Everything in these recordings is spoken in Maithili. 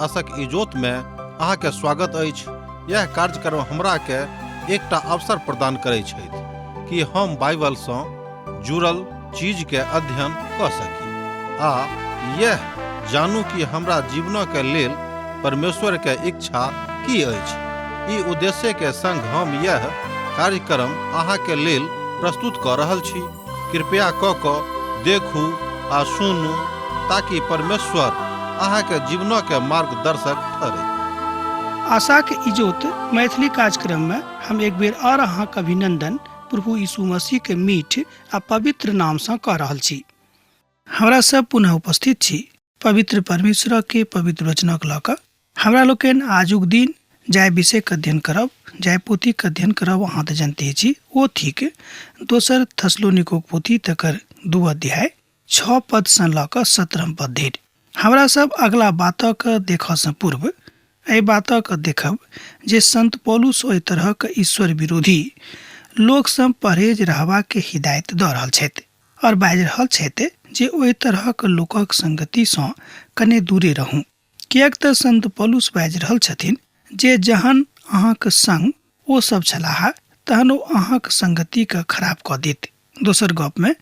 आशक इजोत में अहाँ के स्वागत अछि। यह कार्यक्रम हमरा के एकटा अवसर प्रदान करै छथि कि हम बाइबल सँ जुड़ल चीज के अध्ययन कऽ सकी आ यह जानू कि हमरा जीवन के लेल परमेश्वर के इच्छा की अछि। ई उद्देश्य के संग हम यह कार्यक्रम अहाँ के लेल प्रस्तुत कऽ रहल छी। कृपया कऽ कऽ देखू आ सुनू ताकि परमेश्वर अहाँके जीवनके मार्गदर्शक ठहरै। आशाक इजोत मैथिली कार्यक्रम में हम एक बेर और अहाँक अभिनंदन प्रभु यीशु मसीह के मीठ आ पवित्र नाम से कऽ रहल छी। हमरा सब पुनः उपस्थित छी पवित्र परमेश्वर के पवित्र वचनक लऽ कऽ। हमरा लोकनि आजुक दिन जाहि विषयके अध्ययन करब, जाहि पोथीके अध्ययन करब, अहाँ तऽ जनते छी, ओ थिक दोसर थसलोनिकोक पोथी, तकर 2 अध्याय 6 पदसँ लऽ कऽ 17 पद धरि। हमरा सब अगला बातक देखऽसँ पूर्व एहि बातक देखब जे संत पौलुस ओहि तरहक ईश्वर विरोधी लोकसँ परहेज रहबाक हिदायत दऽ रहल छथि आओर बाजि रहल छथि जे ओहि तरहक लोकक संगतिसँ कने दूरे रहू, किएक तऽ संत पौलुस बाजि रहल छथिन जे जहन अहाँक संग ओ सब छलाह तहन ओ अहाँक संगतिके खराब कऽ देत। दोसर गपमे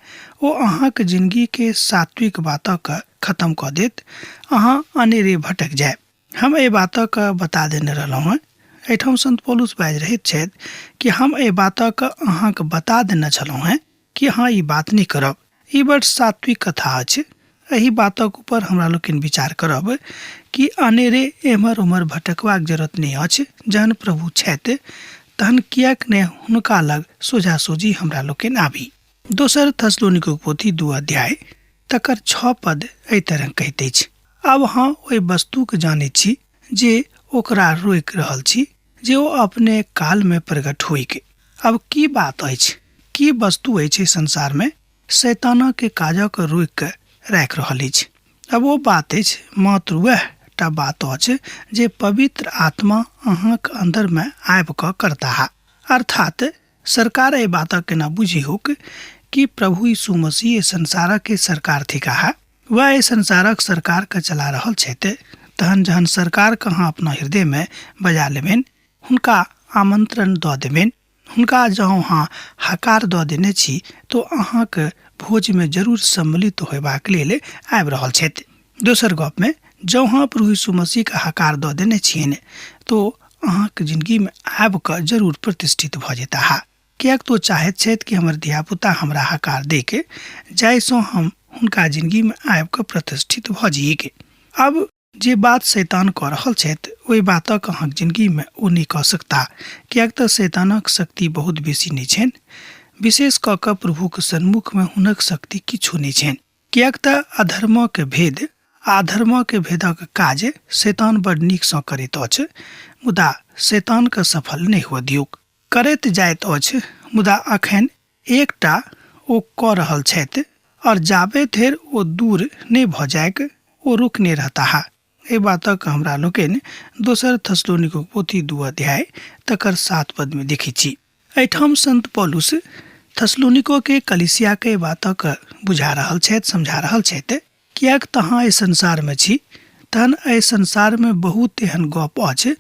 ओ अहाँक जिनगीके सात्विक बातक खत्म कऽ देत, अहाँ अनेरे भटक जायब। हम एहि बातक बता देने रहलहुँ हेँ। एहिठाम संत पौलुस बाजि रहैत छथि कि हम एहि बातक अहाँके बता देने छलहुँ हेँ कि अहाँ ई बात नहि करब। ई बड़ सात्विक कथा अछि। एहि बातक ऊपर हमरा लोकनि विचार करब कि अनेरे एम्हर ओम्हर भटकबाक जरूरत नहि अछि। जहन प्रभु छथि तहन किएक ने हुनका लग सोझा सोझी हमरा लोकनि आबी। दोसर थसलोनिकोक पोथी 2 अध्याय तकर 6 पद एहि तरह कहैत अछि, आब अहाँ ओहि वस्तुके जानैत छी जे ओकरा रोकि रहल छी जे ओ अपने कालमे प्रकट होइक। अब की बात अछि, की वस्तु अछि एहि संसारमे शैतानके काजक रोकि कऽ राखि रहल अछि? अब ओ बात अछि, मात्र वएह टा बात अछि जे पवित्र आत्मा अहाँक अन्दरमे आबि कऽ करताह। अर्थात सरकार एहि बातक केना बुझिहोक कि प्रभु यीशु मसीह एहि संसारक सरकार थिकाह, वएह एहि संसारक सरकारके चला रहल छथि। तहन जहन सरकारके अहाँ अपना हृदयमे बजा लेबनि, हुनका आमंत्रण दऽ देबनि, हुनका जँ अहाँ हकार दऽ देने छी तो अहाँक भोजमे जरूर सम्मिलित होयबाक लेल आबि रहल छथि। दोसर गपमे जँ अहाँ प्रभु यीशु मसीहके हकार दऽ देने छियनि तो अहाँक जिनगीमे आबि कऽ जरूर प्रतिष्ठित भऽ जेताह, किएक तो चाहैत छथि कि हमर धियापुता हमरा हकार दैके, जाहिसँ हम हुनका जिनगीमे आबि कऽ प्रतिष्ठित भऽ जइए। अब जे बात शैतान कऽ रहल छथि ओहि बातक अहाँक जिनगीमे ओ नहि कऽ सकता, किएक तऽ शैतानक शक्ति बहुत बेसी नहि छनि। विशेष कऽ कऽ प्रभुक सन्मुखमे हुनक शक्ति किछु नहि छनि, किएक तऽ अधर्मक भेद आ अधर्मक भेदक काज शैतान बड़ नीकसँ करैत अछि, मुदा शैतानके सफल नहि हुअ दियौक। करैत जाइत अछि, मुदा अखन एकटा ओ कऽ रहल छथि आओर जाबे धरि ओ दूर नहि भऽ जाइक ओ रुकने रहताह। एहि बातक हमरा लोकनि दोसर थसलोनिकोक पोथी 2 अध्याय तकर 7 पदमे देखैत छी। एहिठाम संत पौलुस थसलोनिको के कलिसिया के बातक बुझा रहल छथि, समझा रहल छथि, किएक तऽ अहाँ एहि संसारमे छी तहन एहि संसारमे बहुत एहन गप अछि,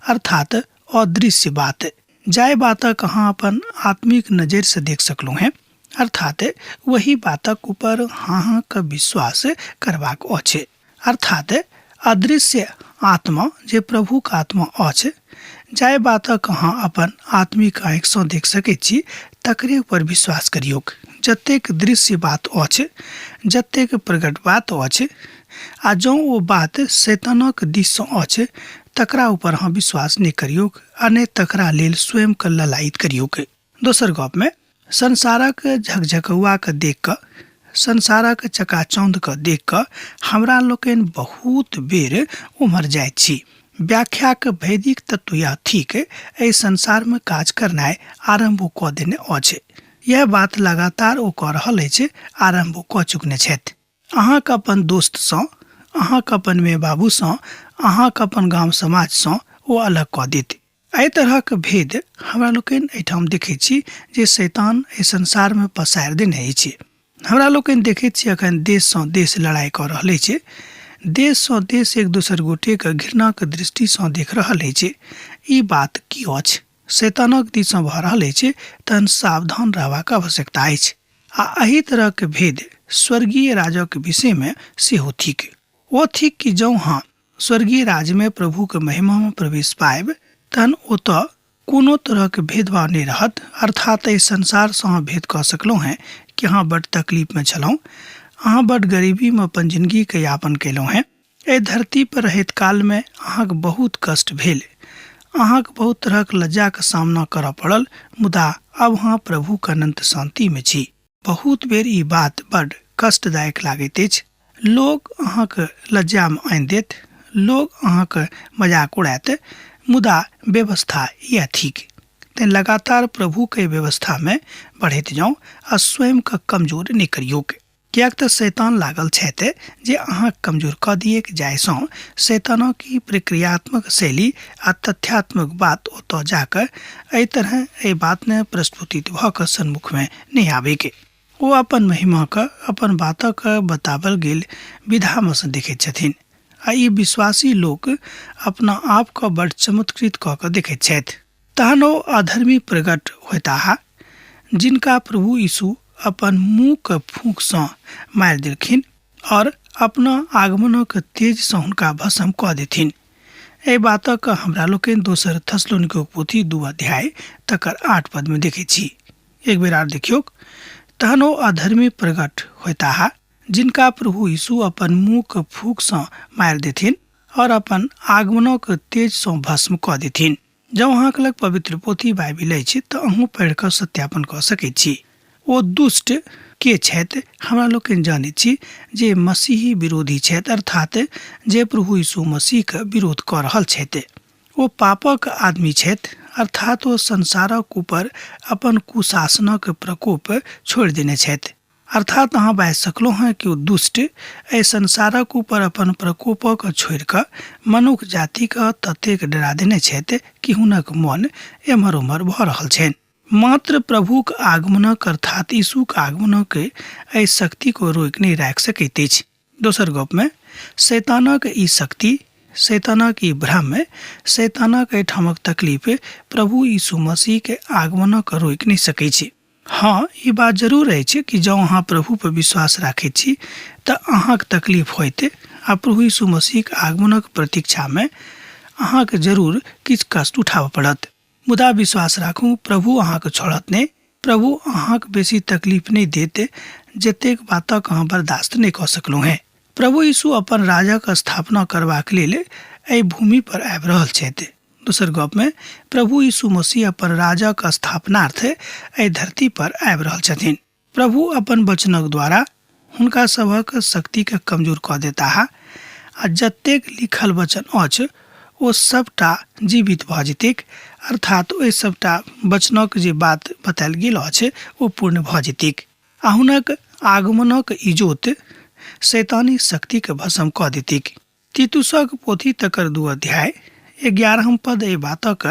अर्थात अदृश्य बात, जाहि बातक अहाँ अपन आत्मिक नजरिसँ देख सकलहुँ हेँ, अर्थात वही बातक ऊपर अहाँके विश्वास करबाक अछि। अर्थात अदृश्य आत्मा जे प्रभुक आत्मा अछि, जाहि बातक अहाँ अपन आत्मिक आँखिसँ देख सकैत छी तकरे ऊपर विश्वास करियौक। जतेक दृश्य बात अछि, जतेक प्रकट बात अछि, आ जँ ओ बात शैतानक दिससँ अछि तकरा ऊपर अहाँ विश्वास नहि करियौक आ नहि तकरा लेल स्वयंके ललायित करियौक। दोसर गपमे संसारक झकझकौआके देख कऽ, संसारक चकाचौंधके देख कऽ हमरा लोकनि बहुत बेर उम्हर जाइत छी। व्याख्याक वैदिक तत्व यह थिक, एहि संसारमे काज करनाइ आरम्भ कऽ देने अछि। यह बात लगातार ओ कऽ रहल अछि, आरम्भ कऽ चुकने छथि। अहाँके अपन दोस्तसँ, अहाँके अपन माय बाबूसँ, अहाँके अपन गाम समाजसँ ओ अलग कऽ देत। एहि तरहक भेद हमरा लोकनि एहिठाम देखैत छी जे शैतान एहि संसारमे पसारि देने अछि। हमरा लोकनि देखैत छी अखन देशसँ देश लड़ाइ कऽ रहल अछि। देशसँ देश एक दोसर गोटेके घृणाक दृष्टिसँ देख रहल अछि। ई बात की अछि? शैतानक दिससँ भऽ रहल अछि, तहन सावधान रहबाक आवश्यकता अछि। आ एहि तरहक भेद स्वर्गीय राजक विषयमे सेहो थिक। ओ थिक कि जँ अहाँ स्वर्गीय राज्यमे प्रभुक महिमामे प्रवेश पायब, तहन ओतऽ कोनो तरहक भेदभाव नहि रहत। अर्थात एहि संसारसँ अहाँ भेद कऽ सकलहुँ हेँ कि अहाँ बड्ड तकलीफमे छलहुँ, अहाँ बड्ड गरीबीमे अपन जिनगीके यापन कयलहुँ हेँ, एहि धरतीपर रहैत कालमे अहाँके बहुत कष्ट भेल, अहाँके बहुत तरहक लज्जाके सामना करऽ पड़ल, मुदा आब अहाँ प्रभुक अनन्त शान्तिमे छी। बहुत बेर ई बात बड्ड कष्टदायक लागैत अछि। लोक अहाँके लज्जामे आनि देत, लोक अहाँके मजाक उड़ायत, मुदा व्यवस्था इएह थिक। तेँ लगातार प्रभुके व्यवस्थामे बढ़ैत जाउ आ स्वयंके कमजोर नहि करियौक। किएक तऽ शैतान लागल छथि जे अहाँके कमजोर कऽ दियैक, जाहिसँ शैतानक ई प्रक्रियात्मक शैली आ तथ्यात्मक बात ओतऽ जाकऽ एहि तरहे एहि बातमे प्रस्फुटित भऽ कऽ सन्मुखमे नहि आबैक। ओ अपन महिमाके अपन बातक बताओल गेल विधामे सँ देखैत छथिन आ ई विश्वासी लोक अपना आपके बड्ड चमत्कृत कऽ कऽ देखैत छथि। तहन ओ अधर्मी प्रकट होयताह, जिनका प्रभु यीशु अपन मुँहके फूँकसँ मारि देलखिन और अपना आगमनक तेजसँ हुनका भस्म कऽ देथिन। एहि बातक हमरा लोकनि दोसर थसलोनिकोक पोथी 2 अध्याय तकर 8 पदमे देखैत छी। एक बेर आर देखियौक। तहन ओ अधर्मी प्रकट होयताह, जिनका प्रभु यीशु अपन मुँहके फूँकसँ मारि देथिन और अपन आगमनक तेजसँ भस्म कऽ देथिन। जँ अहाँके लग पवित्र पोथी बाइबिल अछि तऽ अहूँ पढ़ि कऽ सत्यापन कऽ सकैत छी। ओ दुष्ट के छथि? हमरा लोकनि जानैत छी जे मसीही विरोधी छथि, अर्थात जे प्रभु यीशु मसीहके विरोध कऽ रहल छथि। ओ पापक आदमी छथि, अर्थात ओ संसारक ऊपर अपन कुशासनक प्रकोप छोड़ि देने छथि। अर्थात अहाँ बाजि सकलहुँ हेँ कि ओ दुष्ट एहि संसारक ऊपर अपन प्रकोपक छोड़ि कऽ मनुख जातिके ततेक डरा देने छथि कि हुनक मन एम्हर ओम्हर भऽ रहल छनि। मात्र प्रभुक आगमनक अर्थात यीशुक आगमनक एहि शक्तिक रोकि नहि राखि सकैत अछि। दोसर गपमे शैतानक ई शक्ति, शैतानक ई भ्रम, शैतानक एहिठामक तकलीफ प्रभु यीशु मसीहके आगमनक रोकि नहि सकैत छै। हँ, ई बात जरूर अछि कि जँ अहाँ प्रभुपर विश्वास राखैत छी तऽ अहाँके तकलीफ होयत आ प्रभु यीशु मसीहक आगमनक प्रतीक्षामे अहाँके जरूर किछु कष्ट उठाबऽ पड़त। मुदा विश्वास राखू, प्रभु अहाँके छोड़त नहि। प्रभु अहाँके बेसी तकलीफ नहि देत जतेक बातक अहाँ बर्दाश्त नहि कऽ सकलहुँ हेँ। प्रभु यीशु अपन राजक स्थापना करबाक लेल एहि भूमि पर आबि रहल छथि। दोसर गपमे प्रभु यीशु मसीह अपन राजक स्थापनार्थ एहि धरती पर आबि रहल छथिन। प्रभु अपन वचनक द्वारा हुनका सभक शक्तिके कमजोर कऽ देताह आ जतेक लिखल वचन अछि ओ सभटा जीवित भऽ जेतैक, अर्थात ओहि सभटा वचनक जे बात बतायल गेल अछि ओ पूर्ण भऽ जेतैक आ हुनक आगमनक इजोत शैतानी शक्तिके भस्म कऽ देतैक। तीतुसक पोथी तकर 2 अध्याय 11 पद एहि बातक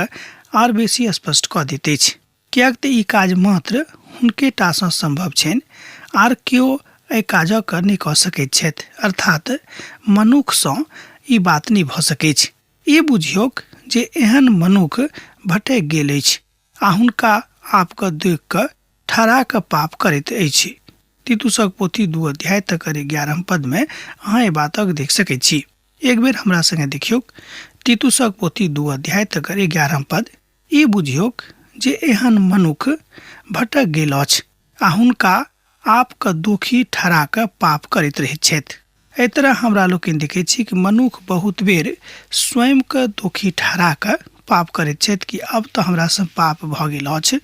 आर बेसी स्पष्ट कऽ दैत अछि, किएक तऽ ई काज मात्र हुनके टासँ सम्भव छनि, आर केओ एहि काजक नहि कऽ सकैत छथि, अर्थात मनुखसँ ई बात नहि भऽ सकैछ। ई बुझियौक जे एहन मनुख भटकि गेल अछि आ हुनका आपके देखि कऽ ठहरा कऽ पाप करैत अछि। तीतुसक पोथी 2 अध्याय तकर 11 पदमे अहाँ एहि बातक देख सकैत छी। एक बेर हमरा संगे देखियौक। तीतुसक पोथी 2 अध्याय तकर 11 पद। ई बुझियौक जे एहन मनुख भटक गेल अछि आ हुनका आपके दोखी ठहरा कऽ पाप करैत रहैत छथि। एहि तरह हमरा लोकनि देखैत छी कि मनुख बहुत बेर स्वयंके दोखी ठहरा कऽ पाप करैत छथि कि अब तऽ हमरासँ पाप भऽ गेल अछि,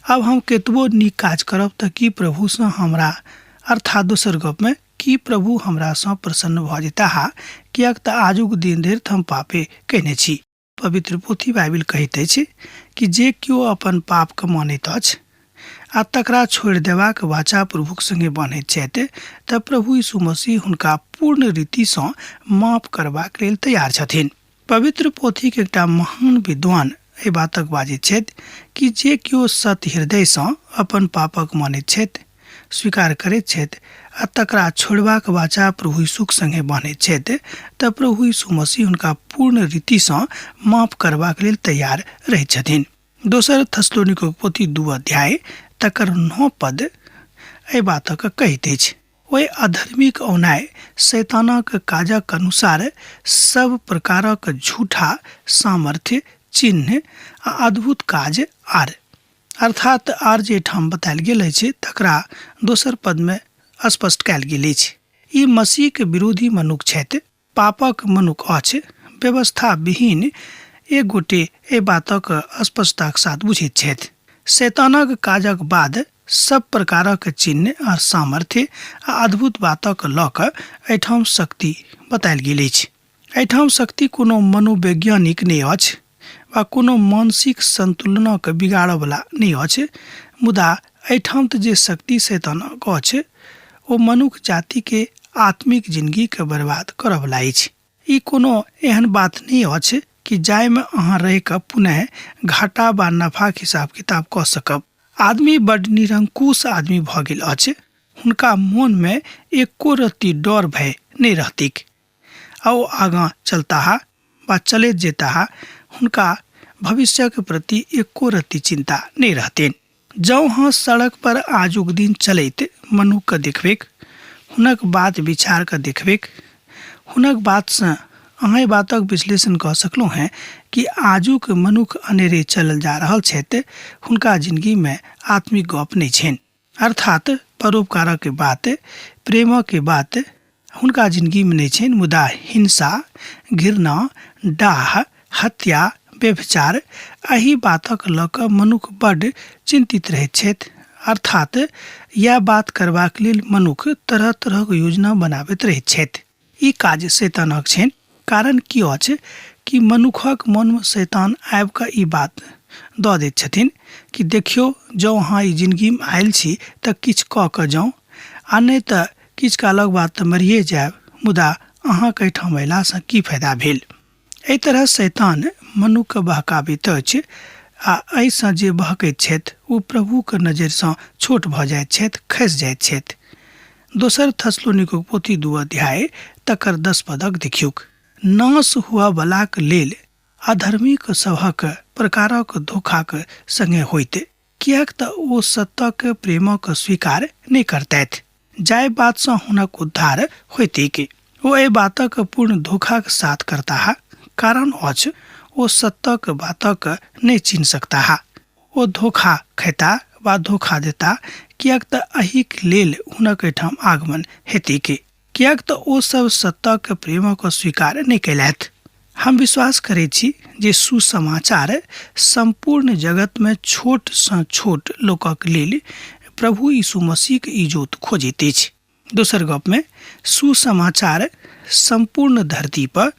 अब हम केतबो नीक काज करब तऽ की प्रभुसँ हमरा, अर्थात दोसर गपमे की प्रभु हमरासँ प्रसन्न भऽ जेताह, किएक तऽ आजुक दिन धरि तऽ हम पापे कयने छी। पवित्र पोथी बाइबिल कहैत अछि कि जे केओ अपन पापके मानैत अछि आ तकरा छोड़ि देबाक वाचा प्रभुक संगे बान्हैत छथि तऽ प्रभु यीशु मसीह हुनका पूर्ण रीतिसँ माफ करबाक लेल तैयार छथिन। पवित्र पोथीक एकटा महान विद्वान एहि बातक बाजैत छथि कि जे केओ सत्य हृदयसँ अपन पापक मानैत छथि, स्वीकार करैत छथि आ तकरा छोड़बाक वाचा प्रभु यीशुक संगे बान्हैत छथि तऽ प्रभु यीशु मसीह हुनका पूर्ण रीतिसँ माफ करबाक लेल तैयार रहैत छथिन। दोसर थसलोनिकोक पोथी 2 अध्याय तकर 9 पद एहि बातक कहैत अछि, ओहि अधर्मीक औनाइ शैतानक काजक अनुसार सब प्रकारक झूठा सामर्थ्य, चिन्ह आ अद्भुत काज आर, अर्थात आर जे ठाम बतायल गेल अछि तकरा दोसर पदमे स्पष्ट कयल गेल अछि। ई मसीहक विरोधी मनुख छथि, पापक मनुख अछि, व्यवस्था विहीन एक गोटे एहि बातक स्पष्टताक साथ बुझैत छथि। शैतानक काजक बाद सब प्रकारक चिन्ह आ सामर्थ्य आ अद्भुत बातक लऽ कऽ एहिठाम शक्ति बतायल गेल अछि। एहिठाम शक्ति कोनो मनोवैज्ञानिक नहि अछि वा कोनो मानसिक संतुलनक बिगाड़ऽवला नहि अछि, मुदा एहिठाम तऽ जे शक्ति शैतानक अछि ओ मनुख जातिके आत्मिक जिनगीके बर्बाद करऽवला अछि। ई कोनो एहन बात नहि अछि कि जाहिमे अहाँ रहि कऽ पुनः घाटा वा नफाक हिसाब किताब कऽ सकब। आदमी बड्ड निरंकुश आदमी भऽ गेल अछि, हुनका मोनमे एको रत्ती डर भय नहि रहतिक आ ओ आगाँ चलताह वा चलैत जेताह, हुनका भविष्यक प्रति एको रत्ती चिन्ता नहि रहतनि। जँ अहाँ सड़क पर आजुक दिन चलैत मनुखके देखबैक, हुनक बात विचारके देखबैक, हुनक बातसँ अहाँ एहि बातक विश्लेषण कऽ सकलहुँ हेँ कि आजुक मनुख अनेरे चलल जा रहल छथि, हुनका जिनगीमे आत्मिक गप नहि छनि। अर्थात परोपकारक बात, प्रेमक बात हुनका जिनगीमे नहि छनि, मुदा हिंसा, घृणा, डाह, हत्या, व्यभिचार एहि बातक लऽ कऽ मनुख बड्ड चिन्तित रहैत छथि। अर्थात इएह बात करबाक लेल मनुख तरह तरहक योजना बनाबैत रहैत छथि। ई काज शैतानक छनि। कारण की अछि कि मनुखक मनमे शैतान आबि कऽ ई बात दऽ दैत छथिन कि देखियौ जँ अहाँ ई जिनगीमे आयल छी तऽ किछु कऽ कऽ जाउ आ नहि तऽ किछु कालक बाद तऽ मरिए जायब, मुदा अहाँके एहिठाम अयलासँ की फायदा भेल। एहि तरह शैतान मनुखके बहकाबैत अछि आ एहिसँ जे बहकैत छथि ओ प्रभुके नजरिसँ छोट भऽ जाइत छथि, खसि जाइत छथि। दोसर थसलोनिकोक पोथी 2 अध्याय तकर 10 पदक देखियौक। नाश हुअवलाक लेल अधर्मीक सभक प्रकारक धोखाक संगे होइत, किएक तऽ ओ सत्यक प्रेमक स्वीकार नहि करतथि, जाहि बातसँ हुनक उद्धार होइतैक। ओ एहि बातक पूर्ण धोखाक साथ करताह, कारण अछि ओ सत्यक बातक नहि चिन्ह सकताह। ओ धोखा खयता वा धोखा देता, किएक तऽ एहिक लेल हुनक एहिठाम आगमन हेतैक, किएक तऽ ओ सब सत्यक प्रेमक स्वीकार नहि कयलथि। हम विश्वास करैत छी जे सुसमाचार सम्पूर्ण जगतमे छोटसँ छोट लोकक लेल प्रभु यीशु मसीहक इजोत खोजैत अछि। दोसर गपमे सुसमाचार सम्पूर्ण धरती पर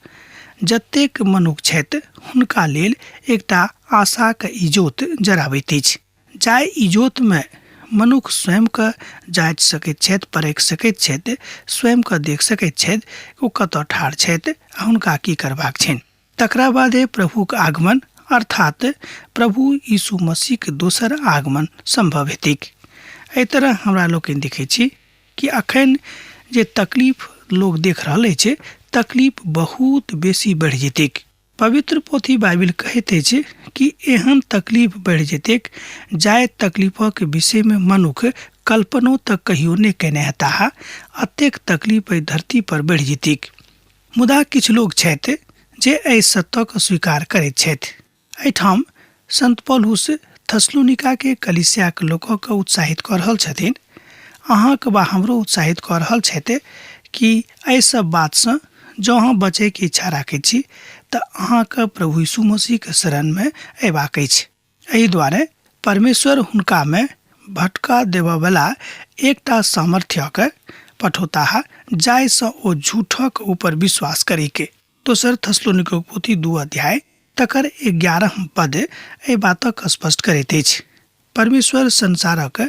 जतेक मनुख छथि हुनका लेल एकटा आशाक इजोत जराबैत अछि, जाहि इजोतमे मनुख स्वयंके जाँचि सकैत छथि, परखि सकैत छथि, स्वयंके देख सकैत छथि ओ कतऽ ठाढ़ छथि आ हुनका की करबाक छनि। तकरा बादे प्रभुक आगमन अर्थात प्रभु यीशु मसीहके दोसर आगमन सम्भव हेतैक। एहि तरह हमरा लोकनि देखै छी कि अखन जे तकलीफ लोक देख रहल अछि, तकलीफ बहुत बेसी बढ़ि जेतैक। पवित्र पोथी बाइबिल कहैत अछि कि एहन तकलीफ बढ़ि जेतैक जाहि तकलीफक विषयमे मनुख कल्पनो तक कहियो नहि कयने हेताह, अतेक तकलीफ एहि धरती पर बढ़ि जेतैक। मुदा किछु लोक छथि जे एहि सत्यक स्वीकार करैत छथि। एहिठाम संत पौलुस थसलुनिकाके कलीसियाक लोकके उत्साहित कऽ रहल छथिन, अहाँक वा हमरो उत्साहित कऽ रहल छथि कि एहि सब बातसँ जँ अहाँ बचैके इच्छा राखैत छी तऽ अहाँके प्रभु यीशु मसीहके शरणमे अयबाक अछि। एहि दुआरे परमेश्वर हुनकामे भटका देबऽवला एकटा सामर्थ्यके पठौताह जाहिसँ ओ झूठक ऊपर विश्वास करैके। दोसर थसलोनिकोक पोथी 2 अध्याय तकर 11 पद एहि बातक स्पष्ट करैत अछि। परमेश्वर संसारक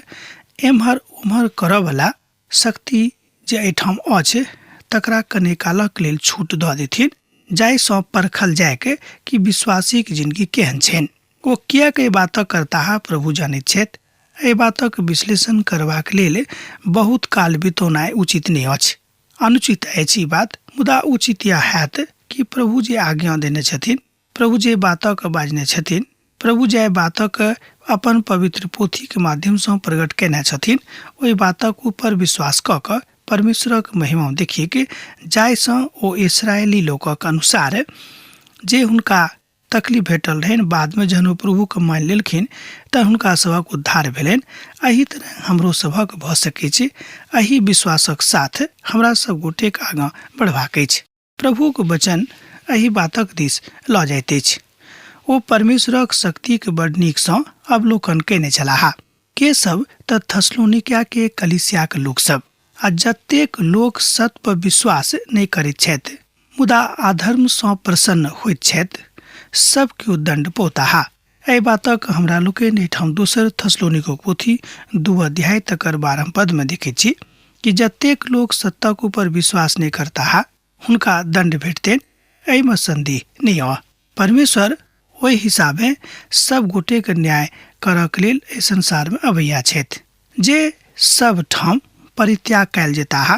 एम्हर ओम्हर करऽवला शक्ति जे एहिठाम अछि तकरा कने कालक लेल छूट दऽ देथिन, जाहिसँ परखल जायक कि विश्वासीक जिनगी केहन छनि। ओ किएक एहि बातक करताह प्रभु जानैत छथि। एहि बातक विश्लेषण करबाक लेल बहुत काल बितौनाइ उचित नहि अछि। अनुचित अछि ई बात, मुदा उचित यैह हैत कि प्रभु जे आज्ञा देने छथिन, प्रभु जे बातक बाजने छथिन, प्रभु जाहि बातक अपन पवित्र पोथीक माध्यमसँ प्रकट कयने छथिन, ओहि बातक ऊपर विश्वास कऽ कऽ परमेश्वरक महिमा देखिक, जाहिसँ ओ इस्राएली लोकक अनुसार जे हुनका तकलीफ भेटल रहनि, बादमे जहन ओ प्रभुके मानि लेलखिन तऽ हुनका सभक उद्धार भेलनि। एहि तरह हमरो सभक भऽ सकै छै। एहि विश्वासक साथ हमरा सब गोटेक आगाँ बढ़बाक अछि। प्रभुक वचन एहि बातक दिस लऽ जाइत अछि। ओ परमेश्वरक शक्तिक बड़ नीकसँ अवलोकन कयने छलाह। के सब तऽ थसलोनिकिया के कलीसियाक लोक सब आ जतेक लोक सत पर विश्वास नहि करैत छथि मुदा अधर्म सँ प्रसन्न होइत छथि, सब केओ दण्ड पौताह। एहि बातक हमरा लोकनि एहिठाम दोसर थसलोनिको पोथी 2 अध्याय तकर 12 पद में देखैत छी कि जतेक लोक सत्यक ऊपर विश्वास नहि करताह हुनका दण्ड भेटतनि, एहिमे सन्देह नहि अ। परमेश्वर ओहि हिसाबे सब गोटेके न्याय करऽके लेल एहि संसारमे अबैया छथि जे सब ठाम परित्याग कयल जेताह,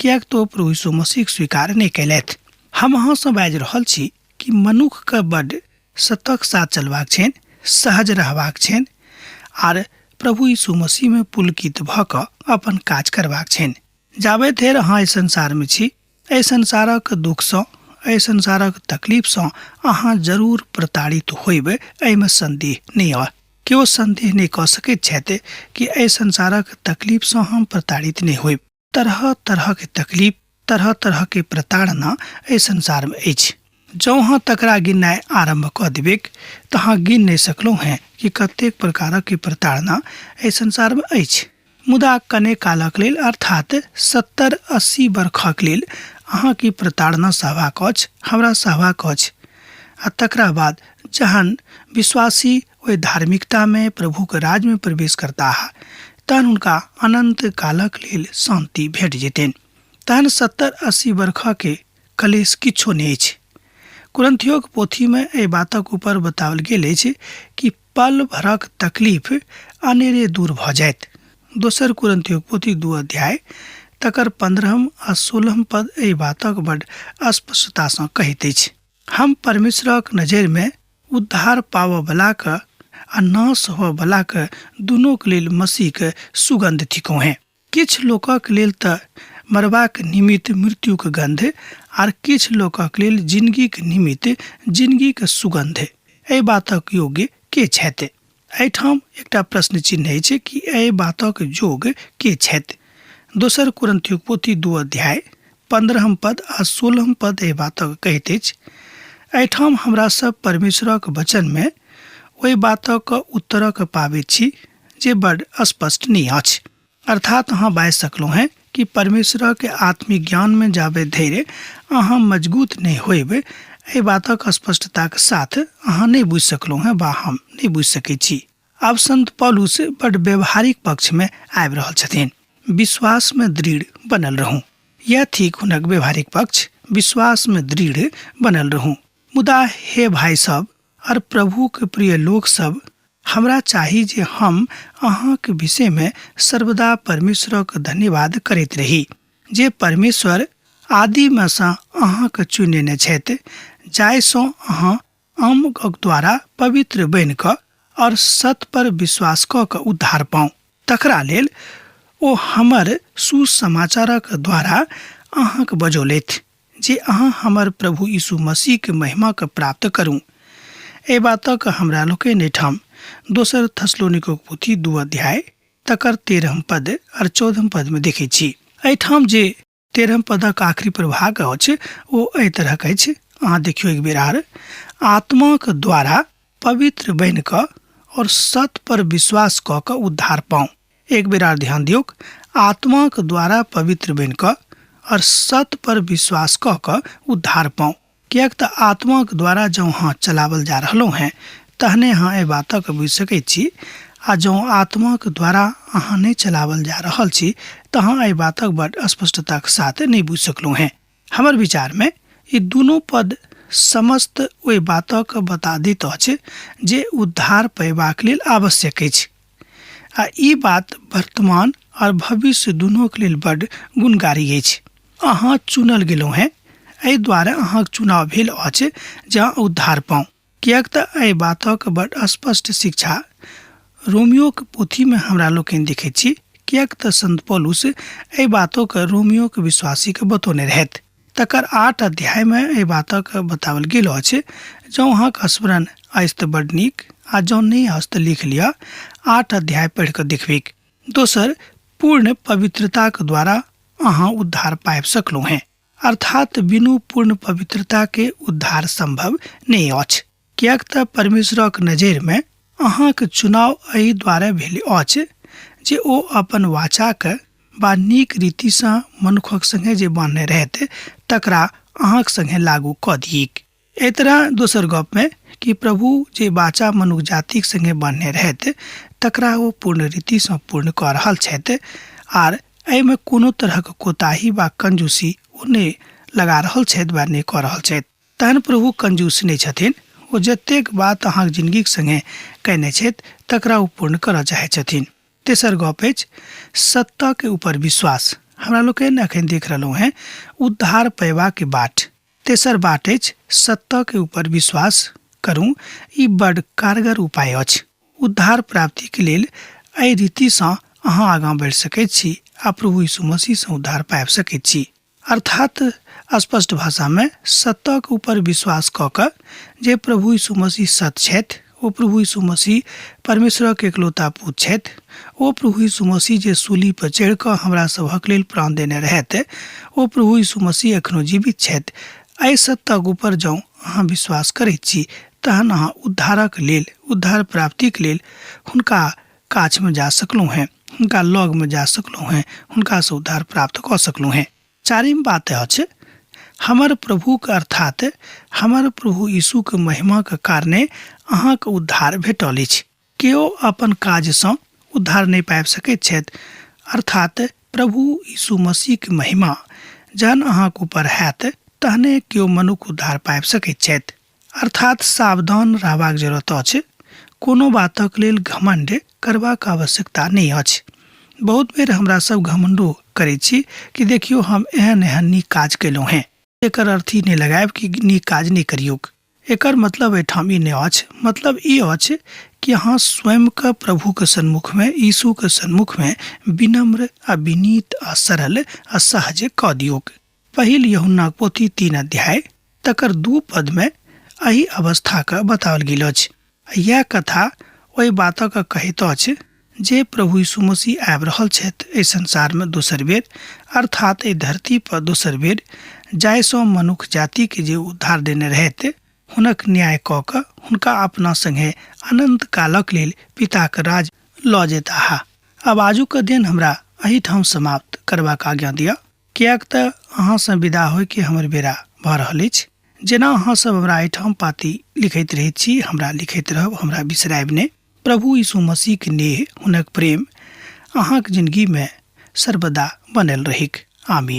किएक तऽ ओ प्रभु यीशु मसीहके स्वीकार नहि कयलथि। हम अहाँसँ बाजि रहल छी कि मनुखके बड्ड सतक साथ चलबाक छनि, सहज रहबाक छनि आर प्रभु यीशु मसीहमे पुलकित भऽ कऽ अपन काज करबाक छनि। जाबे धरि अहाँ एहि संसारमे छी, एहि संसारक दुःखसँ, एहि संसारक तकलीफसँ अहाँ जरूर प्रताड़ित होयब, एहिमे सन्देह नहि अइ। केओ सन्देह नहि कऽ सकैत छथि कि एहि संसारक तकलीफसँ हम प्रताड़ित नहि होयब। तरह तरहके तकलीफ, तरह तरहके प्रताड़ना एहि संसारमे अछि। जँ अहाँ तकरा गिननाइ आरम्भ कऽ देबैक तऽ अहाँ गिन नहि सकलहुँ हेँ कि कतेक प्रकारक प्रताड़ना एहि संसारमे अछि। मुदा कने कालक लेल अर्थात 70-80 बरखक लेल अहाँके ई प्रताड़ना सहबाक अछि, हमरा सहबाक अछि। आ तकरा बाद जहन विश्वासी ओहि धार्मिकतामे प्रभुक राजमे प्रवेश करताह तहन हुनका अनन्त कालक लेल शान्ति भेट जेतनि। तहन 70-80 बरखके कलेश किछो नहि अछि। कुरन्थियोक पोथीमे एहि बातक ऊपर बताओल गेल अछि कि पल भरक तकलीफ अनेरे दूर भऽ जायत। दोसर कुरन्थियोक पोथी 2 अध्याय तकर 15 आ 16 पद एहि बातक बड स्पष्टतासँ कहैत अछि। हम परमेश्वरक नजरिमे उद्धार पाबऽवलाक आ नाश होअवलाक दुनूक लेल मसीहक सुगन्ध थिकहुँ हेँ। किछु लोकक लेल तऽ मरबाक निमित्त मृत्युक गन्ध आर किछु लोकक लेल जिनगीक निमित्त जिनगीक सुगन्ध। एहि बातक योग्य के छथि? एहिठाम एकटा प्रश्न चिन्ह अछि कि एहि बातक जोग के छथि? दोसर कुरन्थियोक पोथी 2 अध्याय 15 पद आ 16 पद एहि बातक कहैत अछि। एहिठाम हमरा सब परमेश्वरक वचनमे ओहि बातक उत्तरक पाबैत छी जे बड स्पष्ट नहि अछि। अर्थात अहाँ बाजि सकलहुँ हेँ कि परमेश्वरक आत्मिक ज्ञानमे जाबे धरि अहाँ मजगूत नहि होयब, एहि बातक स्पष्टताक साथ अहाँ नहि बुझि सकलहुँ हेँ वा हम नहि बुझि सकैत छी। आब संत पौलुस बड व्यवहारिक पक्षमे आबि रहल छथिन। विश्वासमे दृढ़ बनल रहू, यैह थिक हुनक व्यवहारिक पक्ष, विश्वासमे दृढ़ बनल रहू। मुदा हे भाइ सब और प्रभुक प्रिय लोक सब, हमरा चाही जे हम अहाँक विषयमे सर्वदा परमेश्वरक धन्यवाद करैत रही, जे परमेश्वर आदिमे सँ अहाँक चुनि लेने छथि, जाहिसँ अहाँ आमक द्वारा पवित्र बनि कऽ और सत पर विश्वास कऽ कऽ उद्धार पाउ। तकरा लेल ओ हमर सुसमाचारक द्वारा अहाँक बजौलथि, जे अहाँ हमर प्रभु यीशु मसीहक महिमाक प्राप्त करू। एहि बातक हमरा लोकनि एहिठाम दोसर थसलोनिकोक पोथी 2 अध्याय तकर 13 पद और 14 पदमे देखैत छी। एहिठाम जे 13 पदक आखिरी प्रभाग अछि ओ एहि तरहक अछि, अहाँ देखियौ एक बेर आर। आत्माक द्वारा पवित्र बनि कऽ और सत पर विश्वास कऽ कऽ उद्धार पाउ। एक बेर आर ध्यान दियौक, आत्माक द्वारा पवित्र बनि कऽ और सत पर विश्वास कऽ कऽ उद्धार पाउ। किएक तऽ आत्माक द्वारा जँ अहाँ चलावल जा रहलहुँ हेँ तहने अहाँ एहि बातक बुझि सकैत छी, आ जँ आत्माक द्वारा अहाँ नहि चलावल जा रहल छी तऽ अहाँ एहि बातक बड स्पष्टताक साथ नहि बुझि सकलहुँ हेँ। हमर विचारमे ई दुनू पद समस्त ओहि बातक बता दैत अछि जे उद्धार पयबाक लेल आवश्यक अछि। आ ई बात वर्तमान आओर भविष्य दुनूके लेल बड्ड गुणकारी अछि। अहाँ चुनल गेलहुँ हेँ, एहि द्वारे अहाँक चुनाव भेल अछि जे अहाँ उद्धार पाउ। किएक तऽ एहि बातक बड्ड स्पष्ट शिक्षा रोमियोक पोथीमे हमरा लोकनि देखैत छी, किएक तऽ संत पौलुस एहि बातोके रोमियोक विश्वासीके बतौने रहथि। तकर 8 अध्यायमे एहि बातक बताओल गेल अछि। जँ अहाँक स्मरण अछि तऽ बड्ड नीक, आ जँ नहि अछि तऽ लिख लिअ, 8 अध्याय पढ़ि कऽ देखबैक। दोसर, पूर्ण पवित्रताक द्वारा अहाँ उद्धार पाबि सकलहुँ हेँ, अर्थात बिनु पूर्ण पवित्रताके उद्धार सम्भव नहि अछि, किएक तऽ परमेश्वरक नजरिमे अहाँक चुनाव एहि द्वारे भेल अछि जे ओ अपन वाचाके बा नीक रीतिसँ मनुखक सङ्गे जे बान्हने रहथि तकरा अहाँक सङ्गे लागू कऽ दियैक। एहि तरह दोसर गपमे कि प्रभु जे वाचा मनुख जातिक सङ्गे बान्हने रहथि तकरा ओ पूर्ण रीतिसँ पूर्ण कऽ रहल छथि, आर एहिमे कोनो तरहक कोताही वा कंजूसी ओ नहि लगा रहल छथि वा नहि कऽ रहल छथि। तहन प्रभु कंजूस नहि छथिन, ओ जतेक बात अहाँक जिनगीक सङ्गे कयने छथि तकरा ओ पूर्ण करऽ चाहै छथिन। तेसर गप अछि सत्ताके ऊपर विश्वास। हमरा लोकनि एखन देख रहलहुँ हेँ उद्धार पयबाक बाट। तेसर बाट अछि सत्ताके ऊपर विश्वास करू। ई बड्ड कारगर उपाय अछि। उद्धार प्राप्तिके लेल एहि रीतिसँ अहाँ आगाँ बढ़ि सकैत छी आ प्रभु यीशु मसीहसँ उद्धार पाबि सकैत छी। अर्थात स्पष्ट भाषामे सत्यक ऊपर विश्वास कऽ कऽ जे प्रभु यीशु मसीह सत्य छथि, ओ प्रभु यीशु मसीह परमेश्वरक एकलौता पुत्र छथि, ओ प्रभु यीशु मसीह जे सूली पर चढ़ि कऽ हमरा सभक लेल प्राण देने रहथि, ओ प्रभु यीशु मसीह एखनो जीवित छथि, एहि सत्यक ऊपर जँ अहाँ विश्वास करैत छी तहन अहाँ उद्धारक लेल, उद्धार प्राप्तिक लेल हुनका काछमे जा सकलहुँ हेँ, हुनका लगमे जा सकलहुँ हेँ, हुनकासँ उद्धार प्राप्त कऽ सकलहुँ हेँ। चारिम बात अछि हमर प्रभुक अर्थात हमर प्रभु यीशुक महिमाक कारणे अहाँक उद्धार भेटल अछि। केओ अपन काजसँ उद्धार नहि पाबि सकैत छथि, अर्थात प्रभु यीशु मसीहक महिमा जहन अहाँक ऊपर हैत तहने केओ मनुख उद्धार पाबि सकैत छथि। अर्थात सावधान रहबाक जरूरत अछि, कोनो बातक लेल घमण्ड करबाक आवश्यकता नहि अछि। बहुत बेर हमरा सब घमण्डो करैत छी कि देखियौ हम एहन एहन नीक काज कयलहुँ हेँ। एकर अर्थ ई नहि लगायब कि नीक काज नहि करियौक। एकर मतलब एहिठाम ई नहि अछि। मतलब ई अछि कि अहाँ स्वयंके प्रभुके सन्मुखमे, यीशुके सन्मुखमे विनम्र आ विनीत आ सरल आ सहज कऽ दियौक। पहिल यूहन्नाक पोथी 3 अध्याय तकर 2 पदमे एहि अवस्थाके बताओल गेल अछि। इएह कथा ओहि बातक कहैत अछि जे प्रभु यीशु मसीह आबि रहल छथि एहि संसारमे दोसर बेर, अर्थात एहि धरती पर दोसर बेर, जाहिसँ मनुख जातिके जे उद्धार देने रहथि हुनक न्याय कऽ कऽ हुनका अपना सङ्गे अनन्त कालक लेल पिताक राज लऽ जेताह। आब आजुक अध्ययन हमरा एहिठाम समाप्त करबाक आज्ञा दिअ, किएक तऽ अहाँसँ विदा होइके हमर बेरा भऽ रहल अछि। जेना अहाँ सब हमरा एहिठाम पाती लिखैत रहैत छी, हमरा लिखैत रहब, हमरा बिसरायब नहि। प्रभु यीशु मसीहके नेह, हुनक प्रेम अहाँक जिनगीमे सर्वदा बनल रहैक। आमीन।